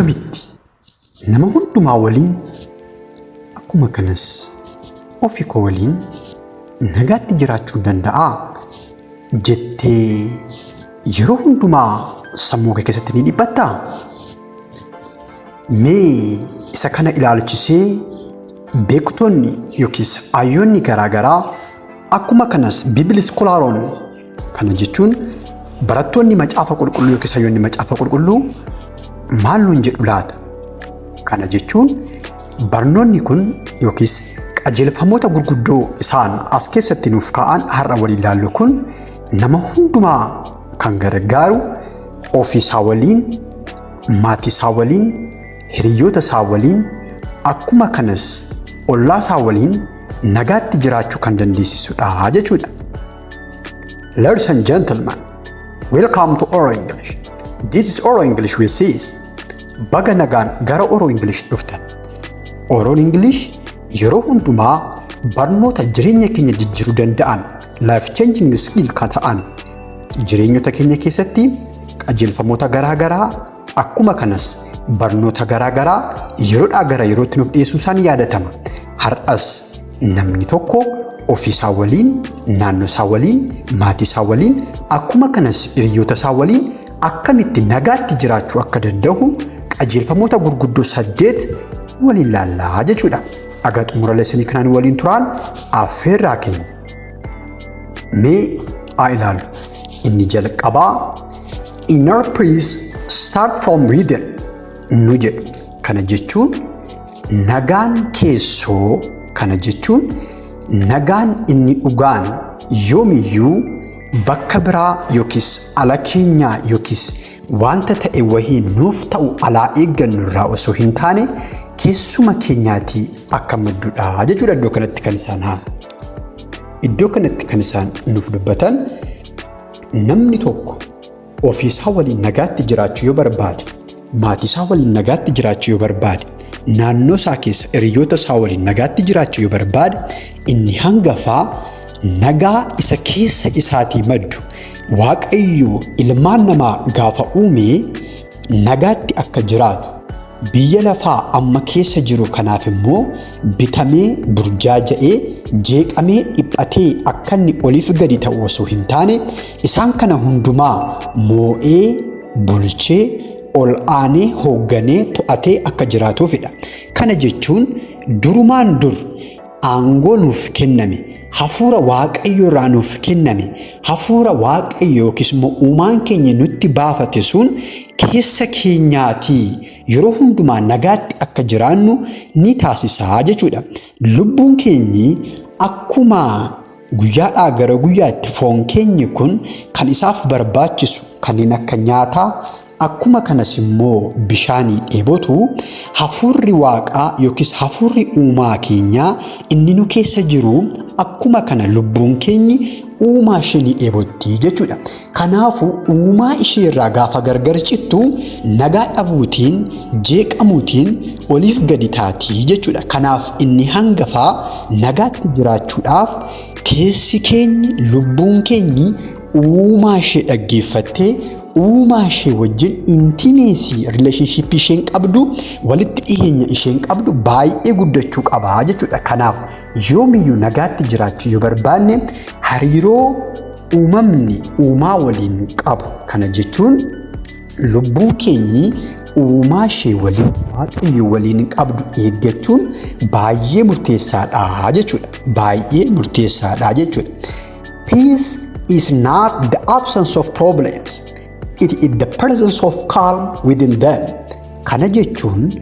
Akkamitti nama hundumaa waliin, akkuma kanas ofii koo waliin nagaatti jiraachuu danda'aa jettee yeroo hundumaa sammuu kee keessatti ni dhiphattaa? Mee isa kana ilaalchisee beektonni yookiis hayyoonni garaa garaa, akkuma kanas Bible scholaroon, kana jechuun barattoonni Macaafa Qulqulluu yookiis hayyoonni Macaafa Qulqulluu maal nuun jedhu laata? Kana jechuun barnoonni kun yookiis qajeelfamoota gurguddoo isaan as keessatti nuuf kaa'an har'a waliin ilaallu kun nama hundumaa kan gargaaru, ofiisaa waliin, maatii isaa waliin, hiriyoota isaa waliin, akkuma kanas ollaa isaa waliin nagaatti jiraachuu kan dandeessisudha jechuudha. Ladies and gentlemen, welcome to Oro English. This is Oro English with Sis. Baga nagaan gara Oro English dhuftan. Oro English yeroo hundumaa barnoota jireenya keenya jijjiiruu danda'an, life changing skill kan ta'an, jireenyota keenya keessatti qajeelfamoota garaa garaa, akkuma kanas barnoota garaa garaa yeroodhaa gara yerootti nuuf dhiyeessuu isaan yaadatama. Har'as namni tokko ofiisaa waliin, naannoo isaa waliin, maatii isaa waliin, akkuma kanas hiriyoota isaa waliin akkamitti nagaatti jiraachuu akka danda'u qajeelfamoota gurguddoo saddeet waliin laallaa jechuudha. Aga xumura lessonii kanaan waliin turaan affeerraa keenya. Mee haa ilaallu. Inni jalqabaa "Inner peace start from within" nu jedhu. Kana jechuun nagaan keessoo, kana jechuun nagaan inni dhugaan yoomiyyuu bakka biraa yookiis ala keenyaa yookiis wanta ta'e wahii nuuf ta'u alaa eeggannu irraa osoo hin taane keessuma keenyaatii akka maddudha jechuudha iddoo kanatti kan isaan haasa. Iddoo kanatti kan isaan nuuf dubbatan, namni tokko ofiisaa waliin nagaatti jiraachuu yoo barbaade, maatii isaa waliin nagaatti jiraachuu yoo barbaade, naannoo isaa keessa hiriyoota isaa waliin nagaatti jiraachuu yoo barbaade, inni hangafaa nagaa isa keessa isaatii maddu, Waaqayyo ilmaan namaa gaafa uume nagaatti akka jiraatu, biyya lafaa amma keessa jiru kanaaf immoo bitamee, burjaaja'ee, jeeqamee, dhiphatee akka inni oliif gadi ta'u osoo hin taane, isaan kana hundumaa moo'ee, bulchee, ol aanee, hoogganee, to'atee akka jiraatuufidha. Kana jechuun durumaan dur aangoo nuuf kenname, hafuura Waaqayyo irraa nuuf kenname, hafuura Waaqayyo yookiis immoo uumaan keenya nutti baafate sun keessa keenyaatii yeroo hundumaa nagaatti akka jiraannu ni taasisaa jechuudha. Lubbuun keenyi akkuma guyyaadhaa gara guyyaatti foon keenyi kun kan isaaf barbaachisu kanneen akka nyaataa, akkuma kanas immoo bishaanii dheebotu, hafuurri Waaqaa yookiis hafuurri uumaa keenyaa inni nu keessa jiru, akkuma kana lubbuun keenyi uumaa ishee ni dheebotti jechuudha. Kanaafuu uumaa ishee irraa gaafa gargar cittu nagaa dhabuutiin, jeeqamuutiin oliif gadi taatii jechuudha. Kanaaf inni hangafaa nagaatti jiraachuudhaaf keessi keenyi, lubbuun keenyi uumaa ishee dhaggeeffattee uumaa ishee wajjin intimacy relationship isheen qabdu, walitti dhiheenya isheen qabdu baay'ee guddachuu qabaa jechuudha. Kanaaf yoomiyyuu nagaatti jiraachuu yoo barbaanne, hariiroo uumamni uumaa waliin qabu, kana jechuun lubbuun keenyi uumaa ishee waliin, Waaqayyo waliin qabdu eeggachuun baay'ee murteessaadha jechuudha. Baay'ee murteessaadha jechuudha. Peace is not the absence of problems. It is the presence of calm within them. Kana jechuun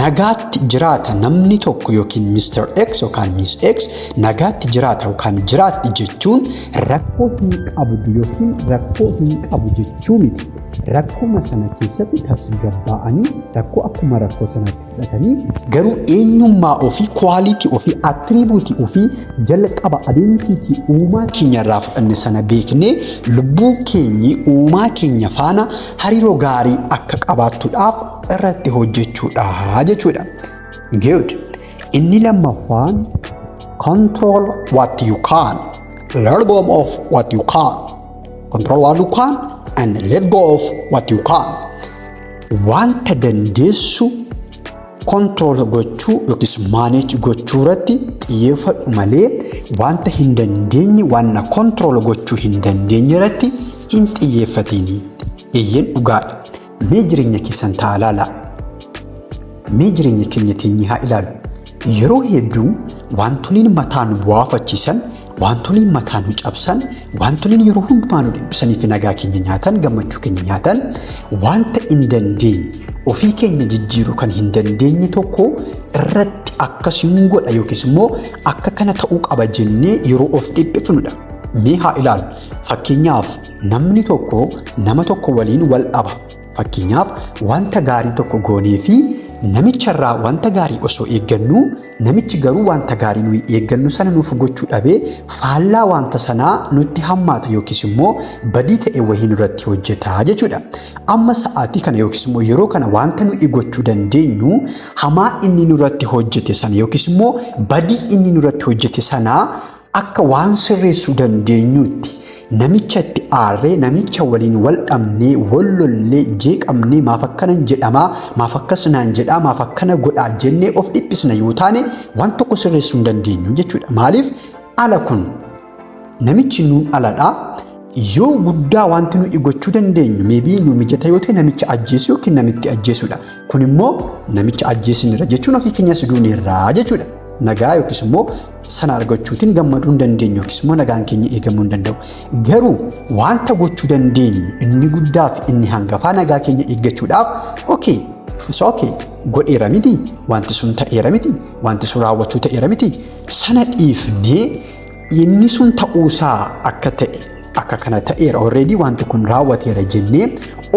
nagaatti jiraata namni tokko yookiin Mr. X yookaan Miss X nagaatti jiraata yookaan jiraatti jechuun rakkoo hin qabdu yookiin rakkoo hin qabu jechuu miti. Rakkuma sana keessatti tasgabbaa'anii, rakkoo akkuma rakkoo sanaatti fudhatanii, garuu eenyummaa ofii, quality ofii, attribute ofii, jalqaba identity uumaa keenya irraa fudhanne sana beeknee lubbuu keenyi uumaa keenya faana hariiroo gaarii akka qabaattuudhaaf irratti hojjechuudha jechuudha. Good. Inni lammaffaan "Control what you can. Let go of what you can." Control what you can and let go of what you can. Wanta dandeessu control gochuu yookiis manage gochuu irratti xiyyeeffadhu malee wanta hin dandeenye, waan control gochuu hin dandeenye irratti hin xiyyeeffatini. Eeyyeen, dhugaadha. Mee jireenya keessan ta'a ilaalaa. Mee jireenya keenya teenyee haa ilaalu. Yeroo hedduu wantoliin mataa nu bu'aafachiisan, wantoliin mataa nu cabsan, wantoliin yeroo hundumaa nu dhiphisanii fi nagaa keenya nyaatan, gammachuu keenya nyaatan, wanta hin dandeenye, ofii keenya jijjiiruu kan hin dandeenye tokko irratti akkasiin godha yookiis immoo akka kana ta'uu qaba jennee yeroo of dhiphifnudha. Mee haa ilaalu. Fakkeenyaaf, namni tokko nama tokko waliin wal dhaba. Fakkeenyaaf, wanta gaarii tokko goonee fi namicharraa wanta gaarii osoo eeggannu, namichi garuu wanta gaarii nuyi eeggannu sana nuuf gochuu dhabee faallaa wanta sanaa nutti hammaata yookiis immoo badii ta'e wayii nurratti hojjeta jechuudha. Amma sa'aatii kana yookiis immoo yeroo kana wanta nuyi gochuu dandeenyu hamaa inni nurratti hojjete sana yookiis immoo badii inni nurratti hojjete sana akka waan sirreessuu dandeenyutti namicha itti aarree, namicha waliin wal dhabnee, wal lollee, jeeqamnee, maaf akkanan jedhamaa, maaf akkas naan jedhaa, maaf akkana godhaa jennee of dhiphisna yoo taane, waan tokko sirreessuu hin dandeenyu jechuudha. Maaliif? Ala kun namichi nuun aladhaa. Yoo guddaa wanti nuyi gochuu dandeenyu, maybe nu mijata yoo ta'e, namicha ajjeesuu yookiin namitti ajjeesuudha. Kun immoo namicha ajjeesnirra jechuun ofii keenyas duuneerraa jechuudha. Nagaa yookiis immoo sana argachuutiin gammaduu hin dandeenyu yookiis immoo nagaan keenya eegamuu hin danda'u. Garuu wanta gochuu dandeenyu inni guddaa fi inni hangafaa nagaa keenya eeggachuudhaaf, okay, isa okay godheera miti, wanti sun ta'eera miti, wanti sun raawwachuu ta'eera miti, sana dhiifnee inni sun ta'uusaa akka ta'e, akka kana ta'eera, already wanti kun raawwateera jennee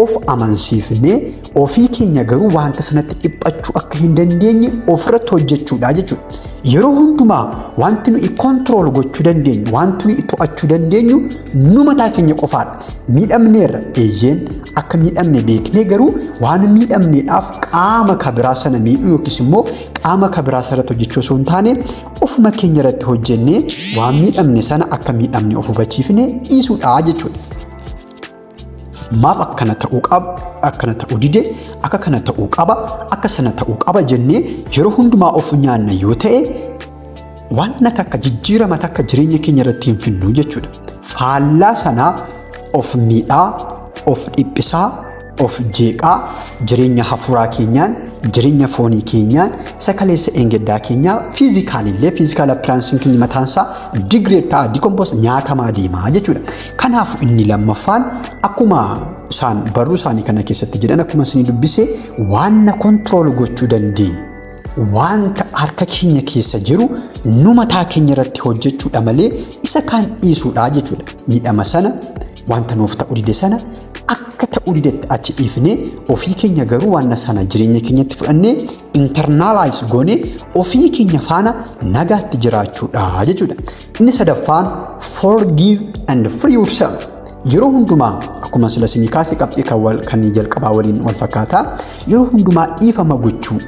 of amansiifnee ofii keenya garuu wanta sanatti dhiphachuu akka hin dandeenye ofirratti hojjechuudha jechuudha. Yeroo hundumaa wanti nuyi control gochuu dandeenyu, wanti nuyi to'achuu dandeenyu nu mataa keenya qofaadha. Miidhamneerra, eeyyeen, akka miidhamne beeknee garuu waan miidhamneedhaaf qaama kabiraa sana miidhuu yookiis immoo qaama kabiraa sanarratti hojjechuu osoo hin taane, ofuma keenya irratti hojjennee waan miidhamne sana akka miidhamne of hubachiifne dhiisuudha jechuudha. Maaf akkana ta'uu qaba, akkana ta'uu dide, akka kana ta'uu qaba, akka sana ta'uu qaba jennee yeroo hundumaa of nyaanna yoo ta'e, waan takka jijjiirama takka jireenya keenya irratti hin finnu jechuudha. Faallaa sanaa of miidhaa, of dhiphisaa, of jeeqaa, jireenya hafuuraa keenyaan, jireenya foonii keenyaan, isa kaleessa eengeddaa keenyaa, physicalillee, physical appearanceiin keenya mataansaa degrade ta'a, decompose, nyaatamaa deemaa jechuudha. Kanaafuu inni lammaffaan, akkuma isaan barruu isaanii kana keessatti jedhan, akkuma isin dubbise, waan na control gochuu dandeenyu, wanta harka keenya keessa jiru nu mataa keenya irratti hojjechuudha malee isa kaan dhiisuudha jechuudha. Miidhama sana, wanta nuuf ta'uu dide sana akka ta'uu didetti achi dhiifnee ofii keenya garuu waan sana jireenya keenyatti fudhannee internalize goonee ofii keenya faana nagaatti jiraachuudha jechuudha. Inni sadaffaan, forgive and free yourself. Yeroo hundumaa akkuma sila isinii kaase, qabxii kan jalqabaa waliin wal fakkaataa, yeroo hundumaa dhiifama gochuu,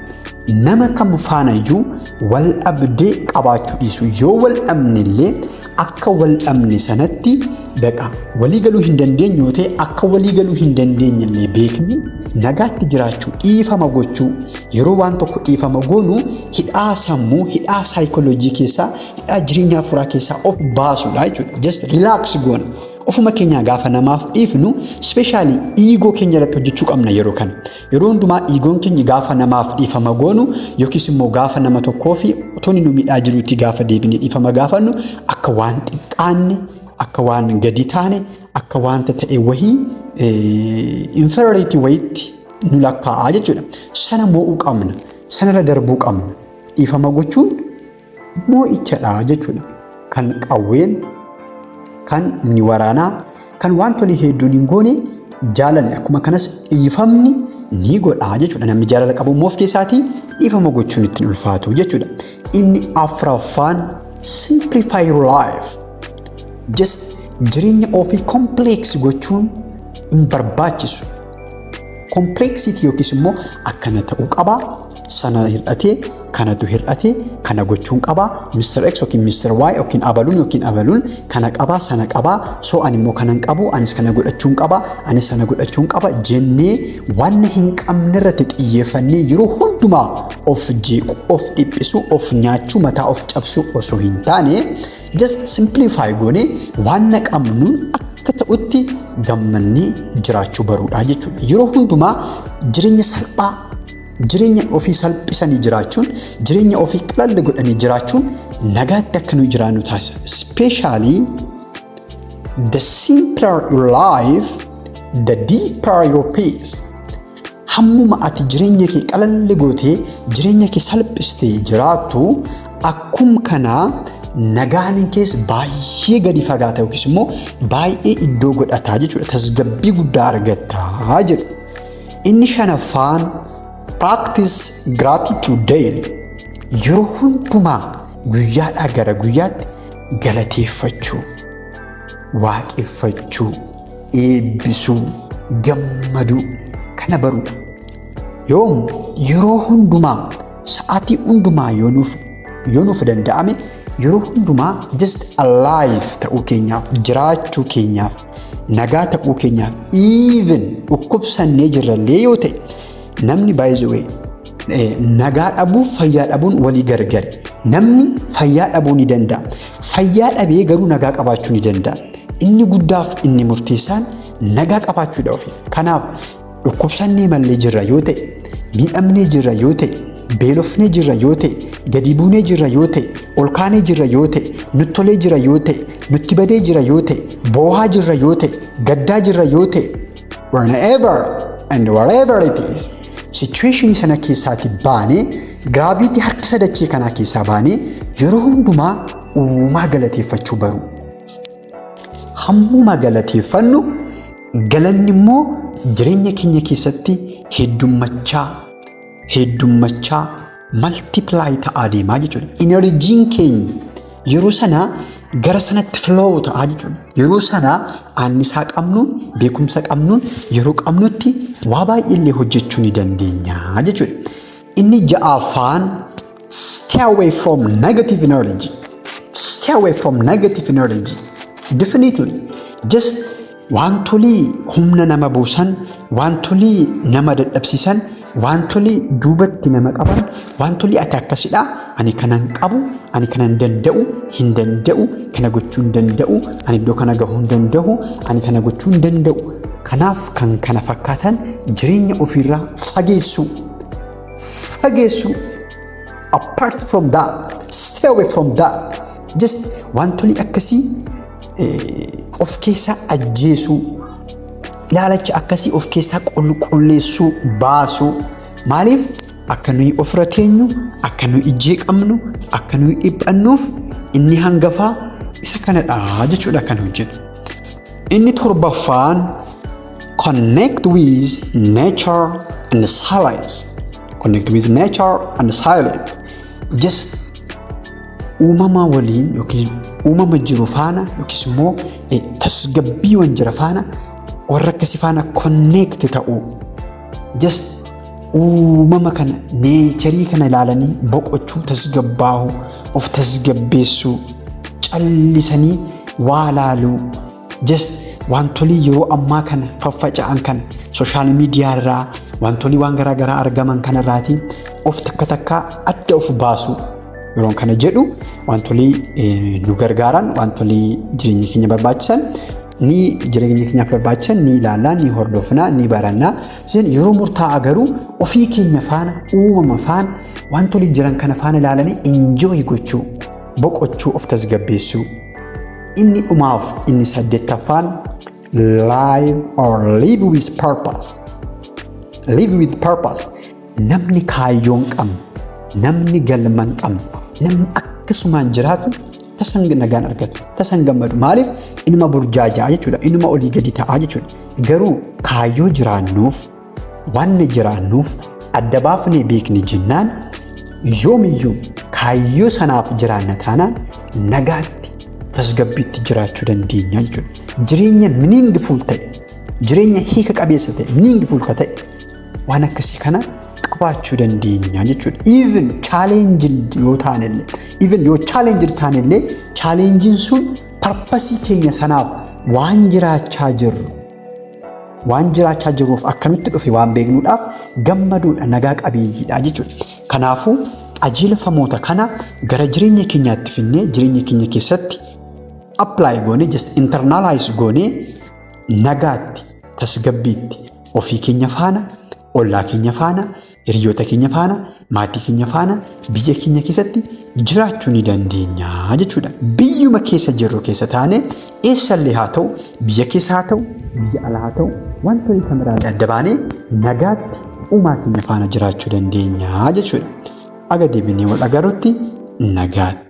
nama kam faanayyuu wal dhabdee qabaachuu dhiisu. Yoo wal dhabne illee akka wal dhabne sanatti baqa walii galuu hin dandeenyu yoo ta'e, akka walii galuu hin dandeenye illee beekni nagaatti jiraachuu, dhiifama gochuu. Yeroo waan tokko dhiifama goonu hidhaa sammuu, hidhaa saayikooloojii keessaa, hidhaa jireenya hafuuraa keessaa of baasuudha jechuudha. Just relax goona. Ofuma keenyaa gaafa namaaf dhiifnu, especially ego keenya irratti hojjechuu qabna yeroo kana. Yeroo hundumaa egoon keenya gaafa namaaf dhiifama goonu yookiis immoo gaafa nama tokkoo fi otoo inni nu miidhaa jirutti gaafa deebinee dhiifama gaafannu, akka waan xiqqaanne, akka waan gadi taane, akka wanta ta'e wahii, inferiority wayitti nu lakkaa'aa jechuudha. Sana moo'uu qabna. Sanarra darbuu qabna. Dhiifama gochuun moo'ichadha jechuudha. Kan qawween, kan humni waraanaa, kan wantoonni hedduun hin goone jaalalli, akkuma kanas dhiifamni ni godha jechuudha. Namni jaalala qabu immoo of keessaatii dhiifama gochuun ittiin ulfaatu jechuudha. Inni afuraffaan, simplify your life. Just jireenya ofii complex gochuun hin barbaachisu. Complexity yookiis immoo akkana ta'uu qaba, sana hir'atee, Kanatu hir'ate, kana gochuun qabaa, Mr. X yookiin Mr. Y yookiin abaluun yookiin abaluun kana qabaa, sana qabaa, so ani immoo kanan qabu, anis kana godhachuun qabaa, anis sana godhachuun qaba jennee waan hin qabne irratti xiyyeeffannee yeroo hundumaa of jeequ, of dhiphisu, of nyaachuu, mataa of cabsuu osoo hin taane, just simplify goonee waan qabnuun akka ta'utti gammannee jiraachuu baruudha jechuudha. Yeroo hundumaa jireenya salphaa, jireenya ofii salphisanii jiraachuun, jireenya ofii qalalla godhanii jiraachuun nagaatti akka nuyi jiraannu taasisa. Especially, the simpler your life, the deeper your peace. Hammuma ati jireenya kee qalalli gootee, jireenya kee salphistee jiraattu, akkum kanaa nagaan kees baay'ee gadi fagaata yookiis immoo baay'ee iddoo godhataa jechuudha. Tasgabbii guddaa argattaa jedhu. Inni shanaffaan, practice gratitude daily. Yeroo hundumaa guyyaadhaa gara guyyaatti galateeffachuu, waaqeffachuu, eebbisuu, gammaduu kana baruudha. Yoom? Yeroo hundumaa, sa'aatii hundumaa, yoo nuuf danda'ame, yeroo hundumaa just alive ta'uu keenyaaf, jiraachuu keenyaaf, nagaa ta'uu keenyaaf, even dhukkubsannee jirrallee yoo ta'e, namni, by the way, nagaa dhabuuf fayyaa dhabuun walii gargari. Namni fayyaa dhabuu ni danda'a. Fayyaa dhabee garuu nagaa qabaachuu ni danda'a. Inni guddaaf inni murteessaan nagaa qabaachuudha ofiif. Kanaaf dhukkubsannee mallee jirra yoo ta'e, miidhamnee jirra yoo ta'e, beelofnee jirra yoo ta'e, gadi buunee jirra yoo ta'e, ol kaanee jirra yoo ta'e, nutti tolee jira yoo ta'e, nutti badee jira yoo ta'e, boohaa jirra yoo ta'e, gaddaa jirra yoo ta'e, whenever and wherever it is, situation sana keessaati baanee, gravity harkisa dachee kanaa keessaa baanee, yeroo hundumaa uumaa galateeffachuu baru. Hammuma galateeffannu, galanni immoo jireenya keenya keessatti heddummachaa heddummachaa, multiply ta'aa deemaa jechuudha. Energyn keenya yeroo sanaa gara sanatti flow ta'aa jechuudha. Yeroo sanaa annisaa qabnuun, beekumsa qabnuun, yeroo qabnutti waa baay'eellee hojjechuu ni dandeenya jechuudha. Inni ja'affaan, stay away from negative energy. Stay away from negative energy. Definitely. Just wantolii humna nama buusan, wantolii nama dadhabsiisan, wantolii duubatti nama qaban, wantolii ati akkasidha, ani kanan qabu, ani kanan danda'u, hin danda'u, kana gochuu hin danda'u, ani iddoo kana gahuu hin danda'u, ani kana gochuu hin danda'u. Kanaaf kan kana fakkaatan jireenya ofiirraa fageessuu. Fageessuu. Apart from that, stay away from that. Just wantolii akkasii of keessaa ajjeesuu, ilaalacha akkasii of keessaa qulqulleessuu, baasuu. Maaliif? Akka nuyi ofirra teenyu, akka nuyi jeeqamnu, akka nuyi dhiphannuuf inni hangafaa isa kanadha jechuudha kan hojjetu. Inni torbaffaan, connect with nature and silence. Connect with nature and silence. Just uumama waliin yookiin uumama jiru faana yookiis immoo tasgabbiiwwan jira faana, warra akkasii faana connect ta'uu. Just uumama kana, nature kana ilaalanii boqochuu, tasgabbaa'uu, of tasgabbeessuu, callisanii waa laaluu, just wantolii yeroo ammaa kana faffaca'an kana, social media irraa wantolii waan garaa garaa argaman kanarraatii of takka takkaa adda of baasu. Yeroon kana jedhu, wantolii nu gargaaran, wantolii jireenya keenya barbaachisan ni jireenya keenyaaf barbaachisan ni ilaallaa, ni hordofnaa, ni barannaa. Isin yeroo murtaa'aa garuu ofii keenya faana, uumama faana, wantolii jiran kana faana ilaalanii enjoy gochuu, boqochuu, of tasgabbeessuu. Inni dhumaaf inni saddeettaffaan, live or live with purpose. Live with purpose. Namni kaayyoo hin qabne, namni galma hin qabne, namni akkasumaan jiraatu tasan nagaan argatu, tasan gammadu. Maaliif? Inuma burjaajaa jechuudha, inuma olii gadi ta'aa jechuudha. Garuu kaayyoo jiraannuuf, wanni jiraannuuf adda baafnee beekne jennaan, yoomiyyuu kaayyoo sanaaf jiraanna taanaan, nagaatti, tasgabbiitti jiraachuu dandeenya jechuudha. Jireenya meaningful ta'e, jireenya hiika qabeessa ta'e, meaningful ka ta'e, waan akkasii kana qabaachuu dandeenya jechuudha. Even challenged yoo taanellee, even yoo challenged taanellee, challengeiin sun purpose keenya sanaaf waan jiraachaa jirruuf akkamitti dhufe waan beeknuudhaaf gammaduudha, nagaa qabeeyyiidha jechuudha. Kanaafuu qajeelfamoota kana gara jireenya keenyaatti finnee jireenya keenya keessatti apply goonee, just internalize goonee, nagaatti, tasgabbiitti ofii keenya faana, ollaa keenya faana, hiriyoota keenya faana, maatii keenya faana, biyya keenya keessatti jiraachuu ni dandeenya jechuudha. Biyyuma keessa jirru keessa taane, eessallee haa ta'u, biyya keessa haa ta'u, biyya alaa haa ta'u, wantoonni kan biraan adda baanee nagaatti uumaa keenya faana jiraachuu dandeenya jechuudha. Aga deebinee wal agarrutti nagaatti.